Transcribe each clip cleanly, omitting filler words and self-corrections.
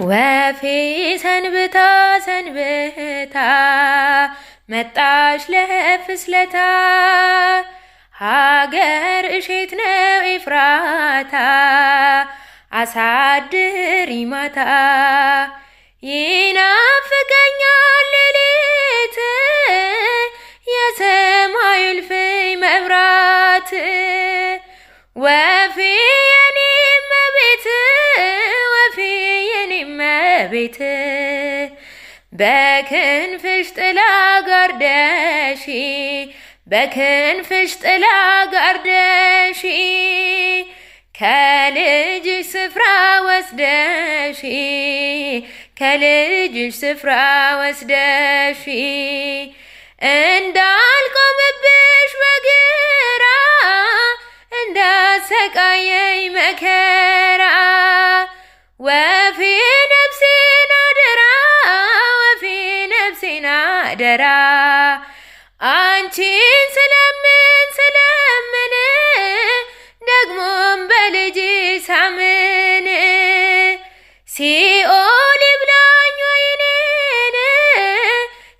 ወፌ ሰንብታ ሰንብታ መጣሽ ለፍስለታ፣ ሀገር እሼት ነው ኤፍራታ አሳድሪ ማታ። ይናፍቀኛል ሌሊት የሰማዩ እልፍኝ መብራት፣ ወፌ የኔ እመቤት ወፌ የኔ እመቤት፣ በክንፍሽ ጥላ ጋርደሺ በክንፍሽ ጥላ ጋርደሺ፣ ከልጅሽ ስፍራ ወስደሺ ከልጅሽ ስፍራ ወስደሺ፣ እንዳልቆምብሽ በግራ እንዳሰቃየኝ መከራ፣ ወፌ ነፍሴን አደራ ወፌ ነፍሴን አደራ፣ አንቺን ስለምን ስለምን ደግሞም በልጅ ሳምን፣ ሲኦል ይብላኝ ወይ እኔን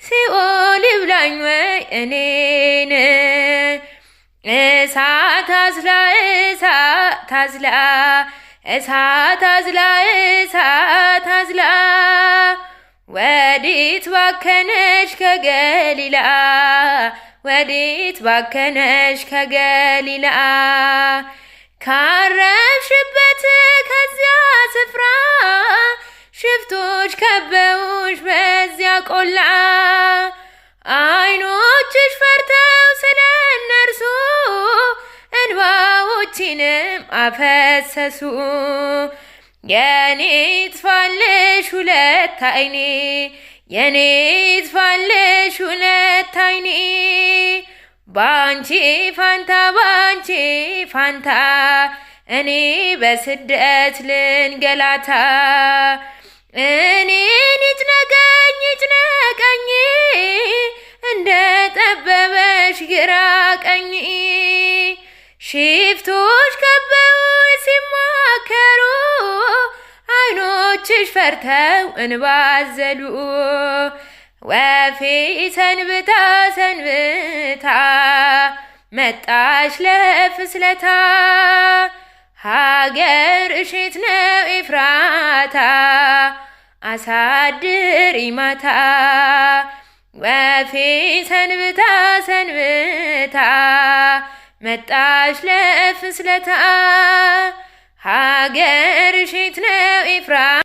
ሲኦል ይብላኝ ወይ እኔን። እሳት አዝላ እሳት አዝላ እሳት አዝላ እሳት አዝላ፣ ወዴት ባከነሽ ከገሊላ ወዴት ባከነሽ ከገሊላ፣ ካረፍሽበት ከዚያ ስፍራ ሽፍቶች ከበውሽ በዚያ ቆላ፣ አይኖችሽ ፈርተው ስለ እነርሱ እንባዎችንም አፈሰሱ። የኔ ትፋለሽ ሁለት አይኔ የኔ ትፋለሽ ሁለት አይኔ፣ ባንቺ ፋንታ ባንቺ ፋንታ እኔ በስደት ልንገላታ፣ እኔን ይጭነቀኝ ይጭነቀኝ እንደ ጠበበሽ ግራ ቀኝ፣ ሽፍቶች ከበው ሲማከሩ አይኖችሽ ፈርተው እንባ አዘሉ። ወፌ ሰንብታ ሰንብታ መጣሽ ለፍስለታ፣ ሀገር እሼት ነው ኤፍራታ አሳድሪ ማታ። ወፌ ሰንብታ ሰንብታ መጣሽ ለፍስለታ፣ ሀገር እሼት ነው ኤፍራታ።